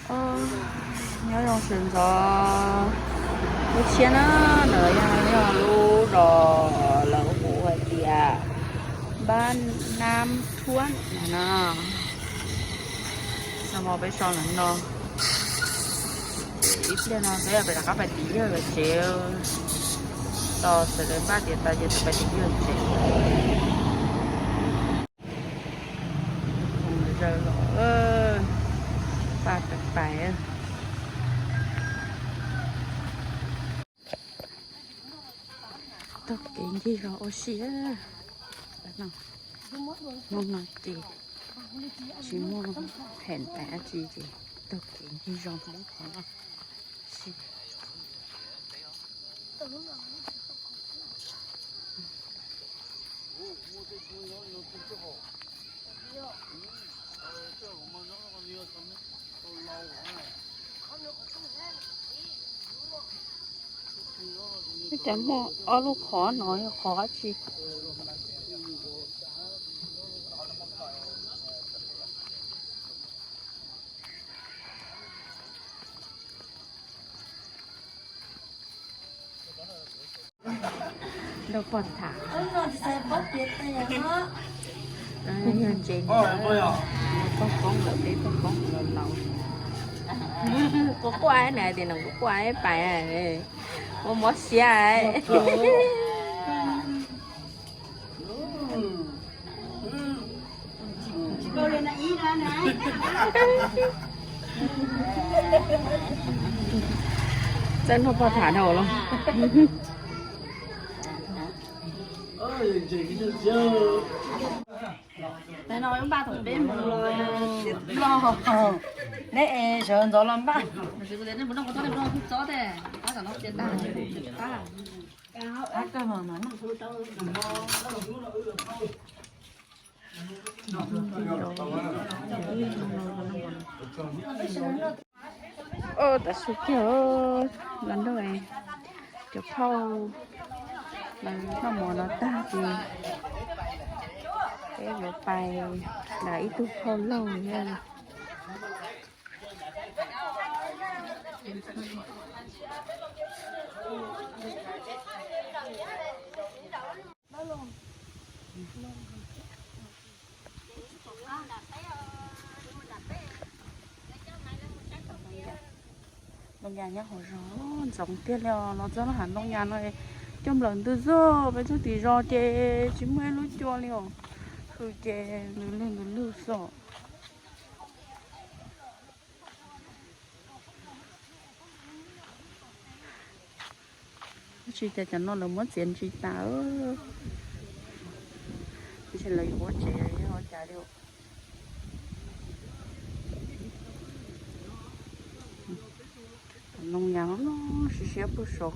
Os, nyob zoo sawv ntxov lub tshiab na, ntawm no yog lub zos lawv hu hais tias Npab Nab Thuab no. Txog hmo peb so ntawm no, ib pliag no peb pais rov qab pais tim yawg lawv tsev. Tos sawv daws npaj tiav tas ces pais tim yawg tsev. Zaws los, paj pais pais. Taug kev ncig zos ua si. Hnub no ces tsis muaj phem tais dab tsi ces taug kev ncig zos Hmoob qhov no si. Ua cas muaj ob lub qhov no yog qhov dab tsi? Nrog pog tham. Yog ntses, pog koob lawm, peb pog koob laus laus. Kuv quaj na, tias nws kuv quaj pais, ua mov siav. Txawj nrog pog tham dhau los. Neb es sawv ntxov los npaj. Oj, tav su kiag los nrog cov phauj lawv noj mov no tag ces peb yuav pais nram ib tug phauj laug thiab. Ntoo Nyas nyob hauv zos ntxoov tiag li os, los txog lub hav Ntoo Nyas no coj nplawm ntws xwb, peb txog tim zos ces tsis muaj ib lub cua li os, hws ces ntws lwg ntws lwg xwb. Tab sis cas cov no lawv muab txiav ntsis tas, ntshe lawv yuav ua tsev los yog ua cas li. Ntoo Nyas no siab siab puag saud,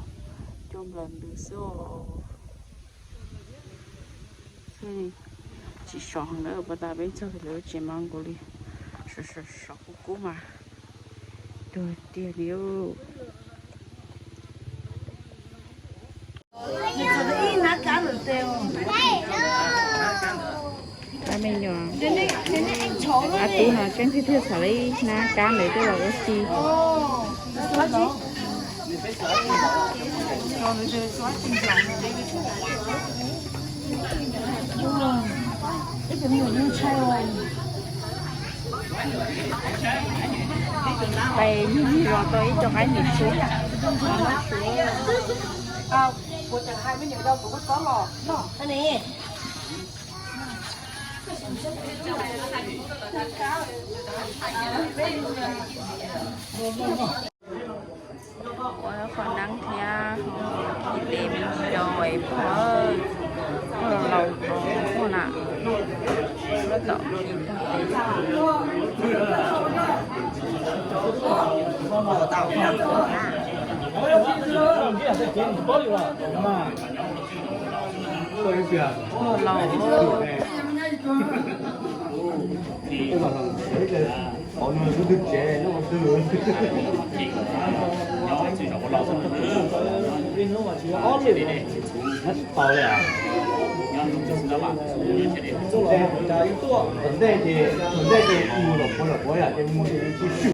cua nplawm ntws xwb. Tsis sov heev na, pas tas peb txog lawv tsev mas nkaus li sov sov kub kub mas tuag tiag li. Ab me nyuam, ab tub no tseem thiaj thiaj txhom lawv ib hnab kab ntawd coj los ua si. Pais yig yig los tau ib co qaib nim suab. Ua qhov neeb thiab ib teb me nyuam es pog, pog laus laus na, tom ib tag tes. Pog laus. Thaum ntej ces, thaum ntej ces mus los puav los puav yom, ces mus ces tsis swm.